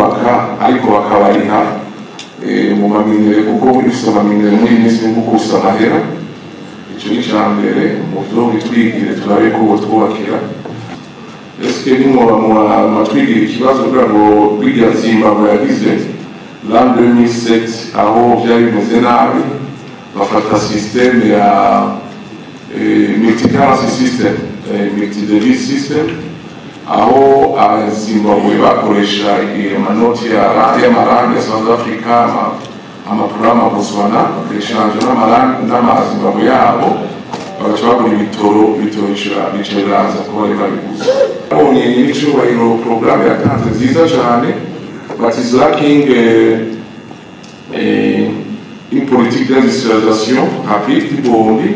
Bakubaka ariko bakabariha mu ma minerais, kuko bifise ama minerais muri iyi minsi ni nko amahera. Ico ni ica mbere mu vyo bitwigire, turabe ko twubakira. Eske nimwoba mwatwigira ikibazo kugira ngo birya Zimbabwe yagize l'an 2007, aho vyari bimeze nabi, bafata système ya multi-currency system, multi-devise system, aho Zimbabwe bakoresha amanoti y'amarandi ya South Africa, amaporama ya Botswana, bakeshanja n'amazimbabwe yabo, bagaca bagura ibitoro, ibitoro bica biraza kuba bari babiguze. Babonye nyir'icubahiro porogaramu yatanze nziza cane, but is lacking une politique d'industrialisation rapide du Burundi,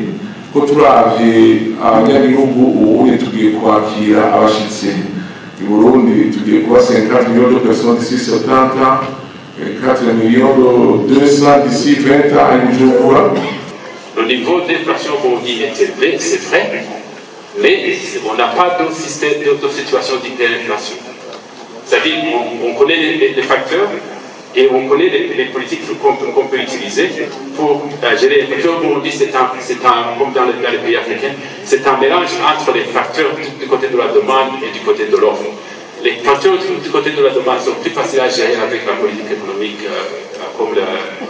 ko turavye abanyagihugu ubuye tugiye kwakira abashitsi i Burundi, tugiye kuba 50 millions de personnes d'ici 70 ans, 4 millions de 200 d'ici 20 ans à Bujumbura. Le niveau d'inflation au Burundi est élevé, c'est vrai, mais on n'a pas d'autres système, d'autres situations d'hyperinflation. C'est-à-dire qu'on connaît les facteurs et on connaît les politiques qu'on peut utiliser pour gérer l'inflation. Au Burundi, c'est un, comme dans les pays africains, c'est un mélange entre les facteurs du côté de la demande et du côté de l'offre. Les facteurs du côté de la demande sont plus faciles à gérer avec la politique économique comme le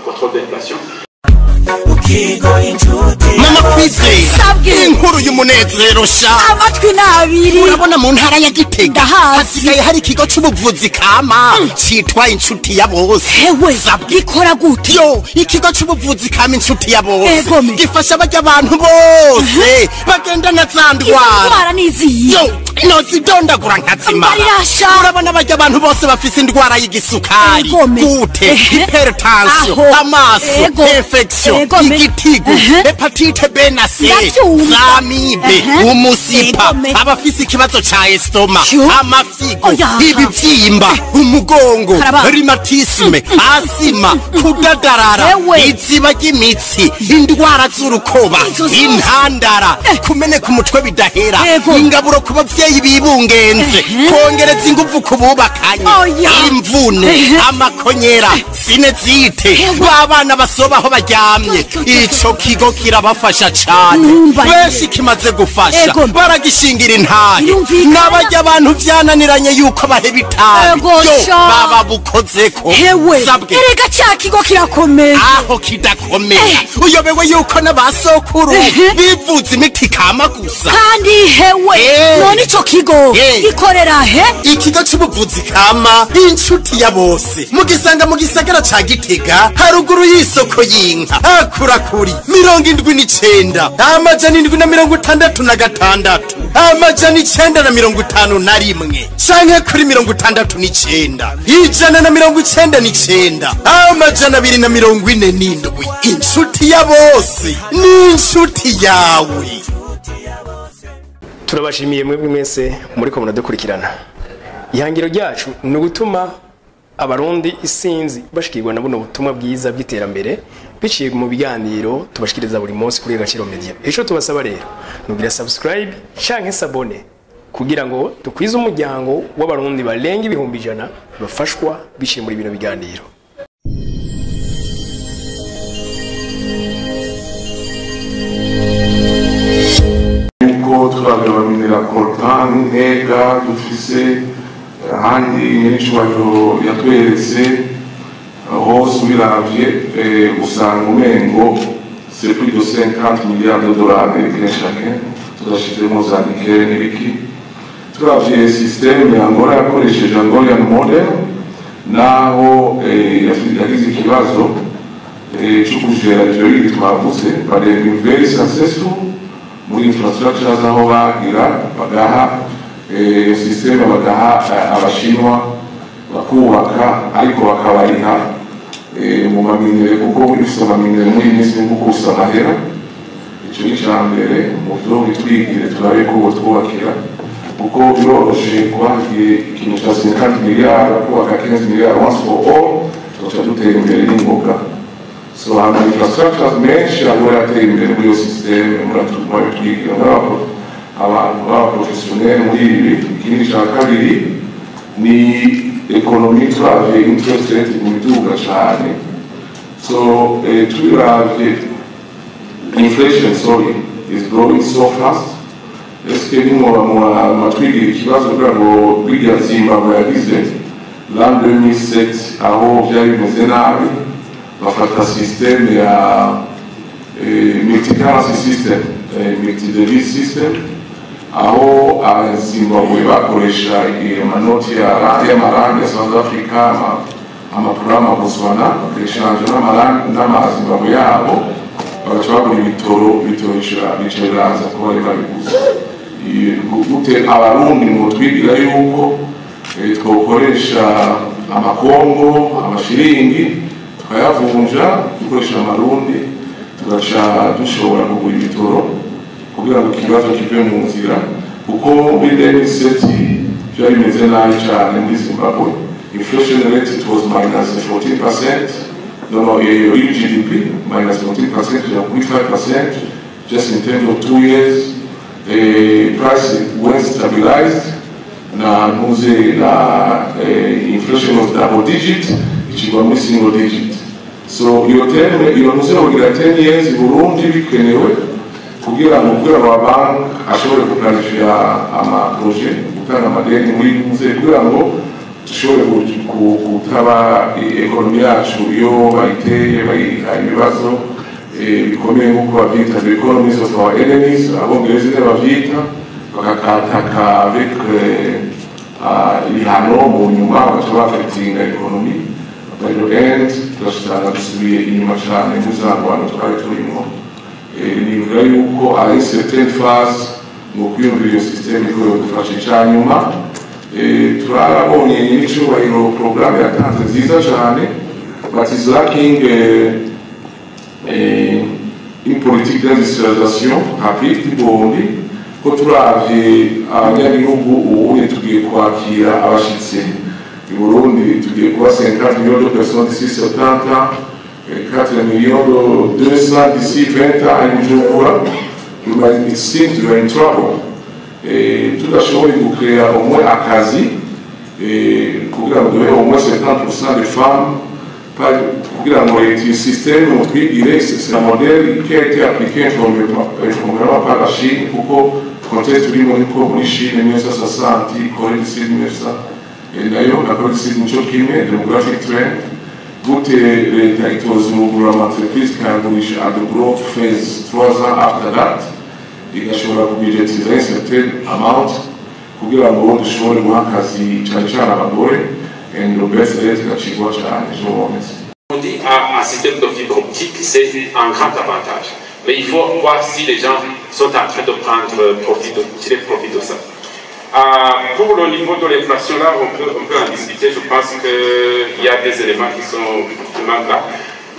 contrôle de l'inflation. Mama Kwizera. Sabwe. Inkuru y'umunezero sha. Amatwi n'abiri. Urabona mu ntara ya Gitega Ndahazi. hasigaye hari ikigo c'ubuvuzi kama citwa Inshuti ya Bose. Hewe. Sabwe. Gikora gute? Yo, ikigo c'ubuvuzi kama Inshuti ya Bose Egome. gifasha barya abantu bose bagendana za Izo ndwara. ndwara niziye? Yo, nozidondagura nkazimara. Mbarirasha. Urabona barya abantu bose bafise indwara y'igisukari, Egome. gute, hypertension, Aho. amaso, infection, Egome. igitigu, hépatite B na C, Ndavyumva. z'amibe, umusipa, abafise ikibazo ca estomac, Yo. amafigo, Oya. ibivyimba, umugongo, Karaba. rhumatisme, asima, kudadarara, Ewe. iziba ry'imitsi, indwara z'urukoba, Izo zose. intandara, kumeneka umutwe bidahera, ingaburo ku bavyeyi bibungenze, kongereza inguvu ku bubakanye, Oya. imvune, amakonyera, sinusite, Ewe. b'abana basoba aho baryamye. Yo, yo, yo, Ico kigo kirabafasha cane. Numva Benshi kimaze gufasha baragishingira intahe. Birumvikana. N'abarya abantu vyananiranye yuko baheba itabi, Ego yo, sha. baba bukozeko. Hewe. Sabwe. Erega cya kigo kirakomeye. Aho kidakomeye, uyobewe yuko n'abasokuru bivuza imiti kama gusa? Kandi hewe, none ico kigo gikorera he? Ikigo c'ubuvuzi kama Inshuti ya Bose mugisanga mu gisagara ca Gitega, haruguru y'isoko y'inka, hakurakuri 79 766 951 canke kuri 69 199 247. Inshuti ya Bose ni inshuti yawe. Turabashimiye mwebwe mwese muri ko muradukurikirana. Ihangiro ryacu ni ugutuma Abarundi isinzi bashikirwa na buno butumwa bwiza bw'iterambere biciye mu biganiro tubashikiriza buri munsi kuri Agaciro Media. Ico tubasaba rero nugira subscribe canke s'abonner kugira ngo dukwize umuryango w'Abarundi barenga 100,000 bafashwa biciye muri bino biganiro. Yuko turagabanira coltan ntega dufise ahandi nyir'icubahiro yatweretse hose, ubiravye usanga umengo c'est plus de 50 milliards de dollars américains chacun, tudashizemo za nickel n'ibiki. Turavye système ya Angola yakoresheje, Angolian model, naho yagize ikibazo co kugera ivyo bindi twavuze, but they've been very successful muri infrastructures, aho bagira bagaha système, bagaha Abashinwa bakubaka ariko bakabariha mu ma minerais, kuko bifise ama minerais muri iyi minsi ni nko gusa amahera. Ico ni ica mbere mu vyo bitwigire, turabe ko twubakira, kuko biroroshe kuhagiye ikintu ca 50 miliyari, kubaka 15 miliyari once for all, tugaca dutera imbere n'ingoga. So hama infrastructures menshi aho yateye imbere muri iyo système, murabitwigira abantu b'aba professionnels muri ibi. Ikindi ca kabiri ni économie turavye interest rate mu cyane. So turavye inflation, sorry, is growing so fast. Est-ce que nimwo matwigira ikibazo kugira ngo kwiga Zimbabwe yagize l'an 2007, aho vyari bimeze nabi, bafata système ya multi-currency system, multi-devise system, aho Zimbabwe bakoresha amanoti y'amarandi ya South Africa, amaporogaramu ya Botswana, bakeshanje n'amazimbabwe yabo, bagaca bagura ibitoro, ibitoro bica biraza kuba bari babiguze. Gute Abarundi mutwigira yuko twokoresha amakongo, amashiringi, tukayavunja dukoresha amarundi, tugaca dushobora kugura ibitoro kugira ngo ikibazo kive mu nzira? Kuko muri 2007 byari bimeze nabi cyane muri Zimbabwe. Inflation rate, it was minus 14%. No, real GDP minus 14%, kujya kuri 5% just in terms of 2 years. Price went stabilized na ntuze na inflation was double digit, ikigwa muri single digit. So iyo terme, iyo ntuze kugira 10 years i Burundi bikenewe kugira ngo amabanki ashobore kuplanifia ama projet, gutanga amadeni muri ntuze, kugira ngo dushobore kutaba économie yacu iyo bayiteye bayiha ibibazo bikomeye nk'uko bavyita "the economies of our enemies", Abongereza ivyo bavyita, bakakataka avec ibihano, mu nyuma bagaca bafetinga économie. By the end turasanga dusubiye inyuma cane muri za ngwano twari turimo. Nivuga yuko ari certaine phase mu kwiyumvira iyo système ko yodufasha. Icanyuma, turarabonye nyir'icyubahiro programme yatanze nziza cane, but is lacking une politique d'industrialisation rapide du Burundi, ko turavye abanyagihugu ubuye tugiye kwakira abashitsi i Burundi, tugiye kuba 50 millions de personnes d'ici 70 ans, 4 millions de 200 d'ici 20 ans à Bujumbura. It seems we are in trouble. Tudashoboye gucrea au moins akazi kugira ngo duhe au moins 50% de femmes, kugira ngo leta système mutwigire, c'est un modèle qui a été appliqué informellement par la Chine, kuko contexte turimo niko muri Chine 1960, Corée du Sud 1900, et nayo na Corée du Sud nico kimwe, demographic trend. Gute leta itozugura ama entreprise ikayagurisha at the growth phase 3 ans after that, igashobora kubudgetiza un certain amount kugira ngo dushobore guha akazi cyane cyane abagore, and the birth rate igacigwa cyane? Je vous remercie. On dit un système de fibre optique, c'est un grand avantage. Mais il faut voir si les gens sont en train de prendre profit, de tirer profit de ça. Pour le niveau de l'inflation, là, on peut en discuter. Je pense qu'il y a des éléments qui sont vraiment là.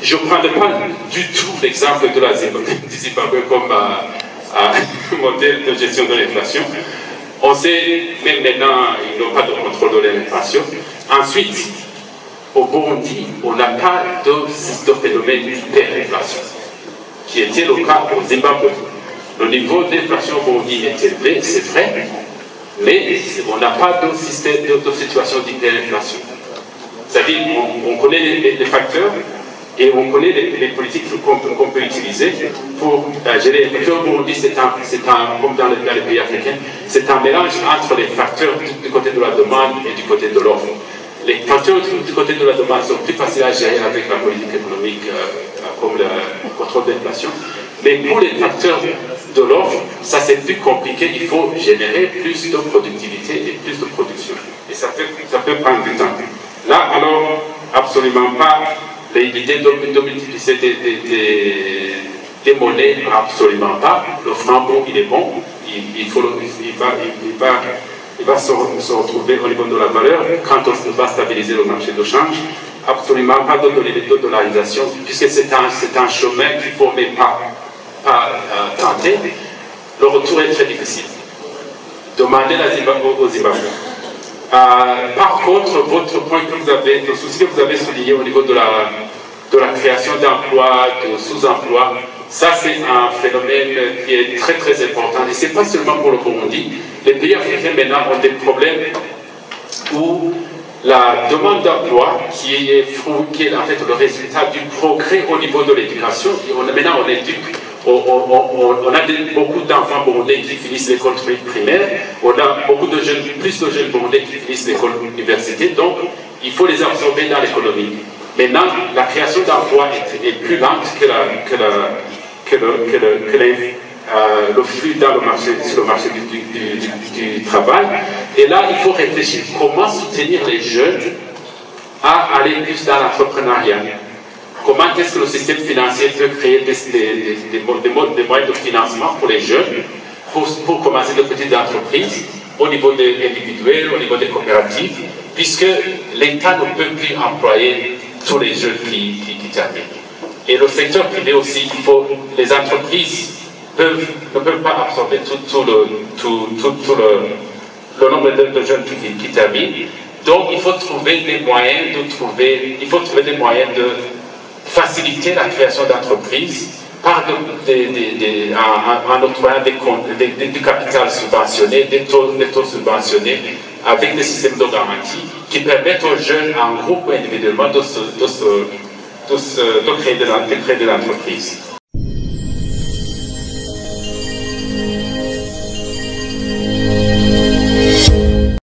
Je ne prendrai pas du tout l'exemple de la Zimbabwe, du Zimbabwe comme modèle de gestion de l'inflation. On sait, même maintenant, ils n'ont pas de contrôle de l'inflation. Ensuite, au Burundi, on n'a pas de phénomène d'hyperinflation, qui était le cas au Zimbabwe. Le niveau d'inflation au Burundi est élevé, c'est vrai, mais on n'a pas de système, de situation d'hyperinflation. C'est-à-dire on connaît les facteurs et on connaît les politiques qu'on peut utiliser pour gérer l'inflation. Au Burundi, c'est un, comme dans les pays africains, c'est un mélange entre les facteurs du côté de la demande et du côté de l'offre. Les facteurs du côté de la demande sont plus faciles à gérer avec la politique économique comme le contrôle de l'inflation. Mais pour les facteurs de l'offre, ça c'est plus compliqué. Il faut générer plus de productivité et plus de production. Et ça peut prendre du temps. Là, alors, absolument pas l'idée de multiplier des monnaies, absolument pas. Le franc bon, il est bon. Il, faut, il va se retrouver au niveau de la valeur quand on va stabiliser le marché de change. Absolument pas de dollarisation, puisque c'est un chemin qu'il ne faut même pas tenter. Le retour est très difficile. Demandez la Zimbabwe, au Zimbabwe. Par contre, votre point que vous avez, le souci que vous avez souligné au niveau de la création d'emplois, de sous-emploi, ça c'est un phénomène qui est très très important. Et ce n'est pas seulement pour le Burundi. Les pays africains maintenant ont des problèmes où La demande d'emploi qui est en fait le résultat du progrès au niveau de l'éducation. Maintenant, on éduque, on a beaucoup d'enfants burundais qui finissent l'école primaire, on a beaucoup de jeunes, plus de jeunes burundais qui finissent l'école université, donc il faut les absorber dans l'économie. Maintenant, la création d'emplois est plus lente que le flux dans le marché, sur le marché du travail. Et là, il faut réfléchir comment soutenir les jeunes à aller plus dans l'entrepreneuriat. Comment est-ce que le système financier peut créer des moyens de financement pour les jeunes, pour commencer de petites entreprises au niveau individuel, au niveau des coopératives, puisque l'État ne peut plus employer tous les jeunes qui terminent. Et le secteur privé aussi, les entreprises ne peuvent pas absorber tout le nombre de jeunes qui terminent. Donc il faut trouver des moyens de trouver, il faut trouver des moyens de faciliter la création d'entreprises par de, des, en, en octroyant du capital subventionné, des taux subventionnés, avec des systèmes de garantie qui permettent aux jeunes en groupe ou individuellement de créer de l'entreprise.